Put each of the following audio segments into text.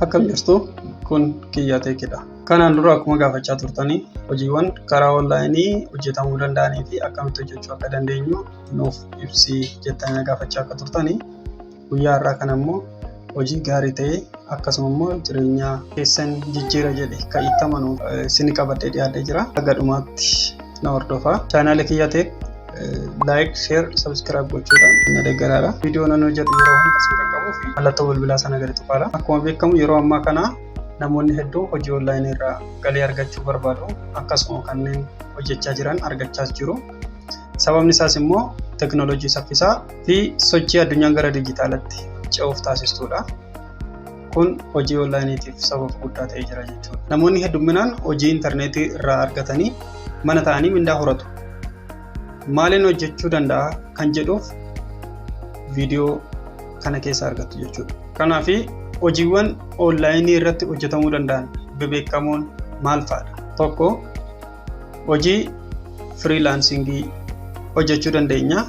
Akkam jirtu? Kun Kiyyaa Teekidha. Kanaan dura akkuma gaafachaa turtanii, hojiiwwan karaa onlaayinii hojjetamuu danda'anii fi akkamitti hojjechuu akka dandeenyu nuuf ibsii jettanii gaafachaa akka turtanii, guyyaa har'aa kana immoo hojii gaarii ta'e, akkasuma immoo jireenya keessan jijjiira jedhe kan itti amanu isin qabadhee dhiyaadhee jira. Haga dhumaatti na hordofaa. Chaanaalii Kiyyaa Teek like, share, subscribe gochuudhaan na deeggaraadha. Viidiyoo nan hojjedhu yeroo hunda isin qaqqabuu fi mallattoo bilbilaa sana gadi tuqaadha. Akkuma beekamu, yeroo ammaa kana namoonni hedduu hojii onlaayinii irraa galii argachuu barbaadu. Akkasuma kanneen hojjechaa jiran argachaas jiru. Sababni isaas immoo teekinooloojii saffisaa fi sochii addunyaan gara dijitaalatti ce'uuf taasistudha. Kun hojii onlaayiniitiif sababa guddaa ta'ee jira jechuudha. Namoonni hedduminaan hojii intarneetii irraa argatanii mana ta'anii mindaa horatu. Maaliin hojjechuu danda'a kan jedhuuf viidiyoo kana keessa argattu jechuudha. Kanaaf, hojiiwwan onlaayinii irratti hojjetamuu danda'an bebeekamoon maal fa'aadha? Tokko, hojii freelancingii hojjechuu dandeenya.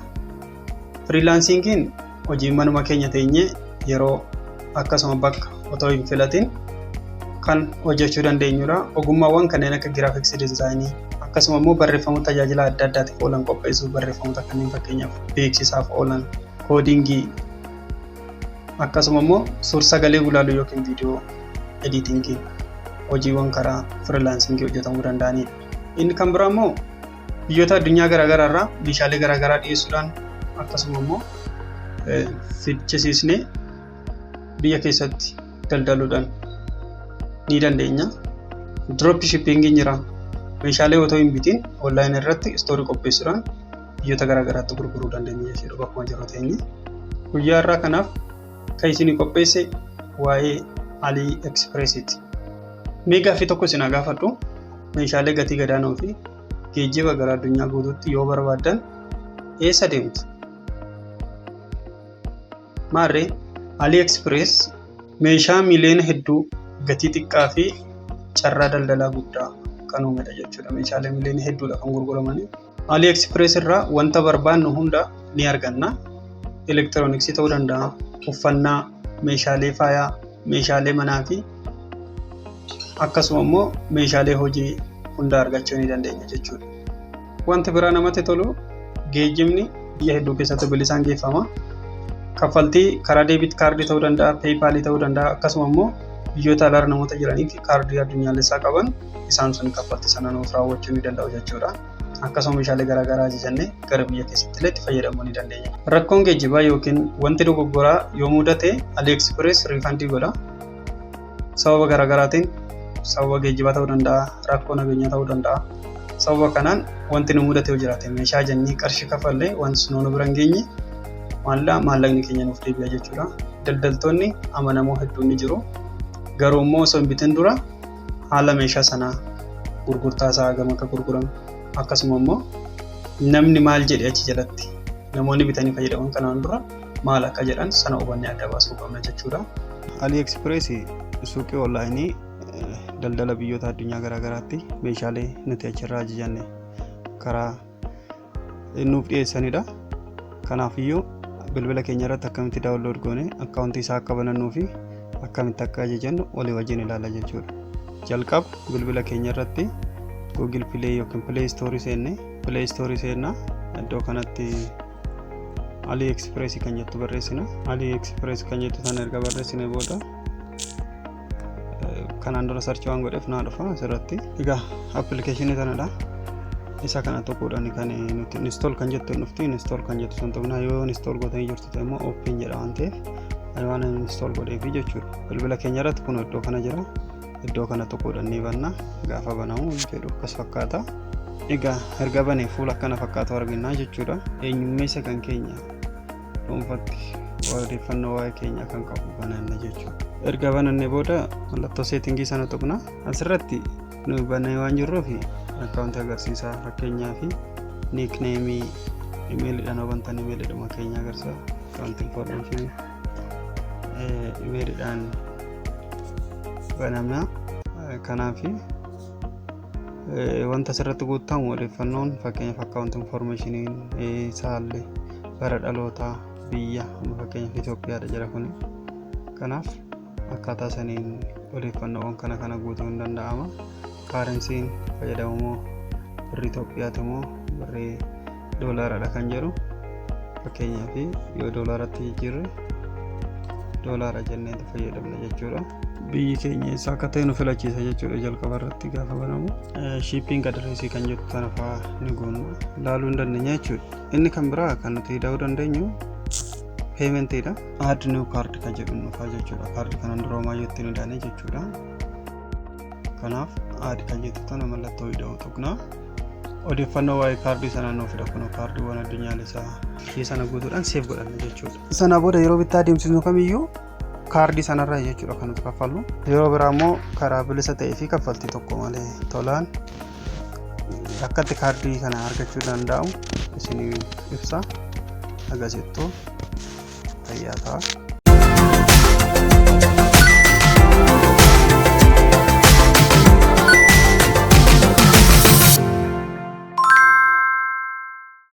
Freelancingiin hojii manuma keenya teenyee yeroo akkasuma bakka otoo hin filatin kan hojjechuu dandeenyudha. Ogummaawwan kanneen akka graphics designii, akkasuma immoo barreeffamoota tajaajila adda addaatiif oolan qopheessuu, barreeffamoota kanneen fakkeenyaaf beeksisaaf oolan, codingii, akkasuma immoo suur-sagalee gulaaluu yookiin viidiyoo editingii hojiiwwan karaa freelancingii hojjetamuu danda'anidha. Inni kan biraa immoo biyyoota addunyaa garaagaraa irraa meeshaalee garaagaraa dhiyeessuudhaan, akkasuma immoo fichisiisnee biyya keessatti daldaluudhaan ni dandeenya. Drop shippingiin jira. Meeshaalee otoo hin bitiin onlaayinii irratti storeii qopheessuudhaan biyyoota garaagaraatti gurguruu dandeenya jechuudha bakkuma jiru teenye. Guyyaa har'aa kanaaf kan isinii qopheesse waa'ee AliExpressiiti. Mee gaaffii tokko isin haa gaafadhu. Meeshaalee gatii gadaanoo fi geejjiba gara addunyaa guutuutti yoo barbaaddan eessa deemtu? Maarree, AliExpress meeshaa miliyoona hedduu gatii xiqqaa fi carraa daldalaa guddaa kan uumedha jechuudha. Meeshaalee miliyoona hedduudha kan gurguramanii. AliExpress irraa wanta barbaannu hunda ni arganna. Elektirooniksii ta'uu danda'a, uffannaa, meeshaalee faayaa, meeshaalee manaa fi akkasuma immoo meeshaalee hojii hunda argachuu ni dandeenya jechuudha. Wanti biraa namatti tolu, geejjibni biyya hedduu keessatti bilisaan geeffama. Kaffaltii karaa debit cardii ta'uu danda'a, PayPalii ta'uu danda'a, akkasuma immoo biyyoota alaarra namoota jiraniif kaardii addunyaalessaa qaban isaan sun kaffaltii sana nuuf raawwachuu ni danda'u jechuudha. Akkasuma meeshaalee garaagaraa ajajannee gara biyya keessatti illee itti fayyadamuu ni dandeenya. Rakkoon geejjibaa yookiin wanti dogoggoraa yoo mudate AliExpress refundii godha. Sababa garaagaraatiin, sababa geejjibaa ta'uu danda'a, rakkoo nageenyaa ta'uu danda'a. Sababa kanaan wanti nu mudate yoo jiraate, meeshaa jennee qarshii kafallee wanti sun nu bira hin geenye, maallaqni keenya nuuf deebi'a jechuudha. Daldaltoonni amanamoo hedduun ni jiru. Garuu immoo osoo hin bitin dura haala meeshaa sanaa, gurgurtaa isaa hagam akka gurguramu, akkasuma immoo namni maal jedhe, achi jalatti namoonni bitanii fayyadaman kanaan dura maal akka jedhan sana hubannee adda baasuu qabna jechuudha. AliExpress suuqii onlaayinii daldala biyyoota addunyaa garaagaraatti meeshaalee nuti achirraa ajajanne karaa nuuf dhiyeessanidha. Kanaafiyyuu bilbila keenya irratti akkamitti download goone accountii isaa akka banannuu fi akkamitti akka ajajannu walii wajjin ilaalla jechuudha. Jalqaba bilbila keenya irratti Google Play yookiin Play Store seenne, Play Store seennaa, iddoo kanatti AliExpress kan jettu barreessina. AliExpress kan jettu sana erga barreessine booda, kanaan dura search waan godheef naa dhufa asirratti. Egaa applicationii tanadha. Isa kana tuquudhaan kan nuti install kan jettu dhufti. Install kan jettu san tuqnaa. Yoo install gootanii jirtu ta'e immoo open jedha waan ta'eef, ani waan install godheefi jechuudha. Bilbila keenya irratti kun iddoo kana jira. Iddoo kana tuquudhaan ni banna. Gaafa banamu jedhu akkas fakkaata. Egaa erga banee fuula akkana fakkaatu argina jechuudha. Eenyummeessa kan keenya dhuunfatti odeeffannoo waa'ee keenya kan qabu bananna jechuudha. Erga banannee booda mallattoo settingii sana tuqna. Asirratti nu banee waan jirruuf accountii agarsiisa. Fakkeenyaa fi nicknameii, emailiidhaan bantan emailiidhuma keenya agarsiisa. Accountii informationii emailiidhaan banama. Kanaaf wanta asirratti guutamu odeeffannoon, fakkeenyaaf account informationiin, saalli, bara dhalootaa, biyya, amma fakkeenyaaf Itoophiyaadha jira kuni. Kanaaf Akkaataa saniin odeeffannoowwan kana kana guutuu hin danda'ama. Currencyn fayyadamu moo, birrii Itoophiyaati moo, birrii doolaaradha kan jedhu, fakkeenyaaf yoo doolaaratti jijjiirre doolaara jenneetu fayyadamna jechuudha. Biyyi keenya eessa akka ta'e nu filachiisa jechuudha jalqaba irratti gaafa banamu. Shipping address kan jettu sana fa'aa ni goonna, ilaaluu hin dandeenya jechuudha. Inni kan biraa kan nuti ida'uu dandeenyu paymentiidha. Add new card kan jedhu dhufaa jechuudha. Kaardii kanan dura homaayyuu ittiin ida'anii jechuudha. Kanaaf add kan jettu tana mallattoo ida'uu tuqna. Odeeffannoo waa'ee kaardii sanaa nuuf fida. Kun kaardiiwwan addunyaalessaa ishee sana guutuudhaan save godhanna jechuudha. Sana booda yeroo bittaa adeemsisnu kamiyyuu kaardii sanarraa jechuudha kan nuti kaffallu. Yeroo biraa immoo karaa bilisa ta'ee fi kaffaltii tokko malee tolaan akkatti kaardii kana argachuu danda'amu isinii ibsa. Agasittuu fayyaa ta'a.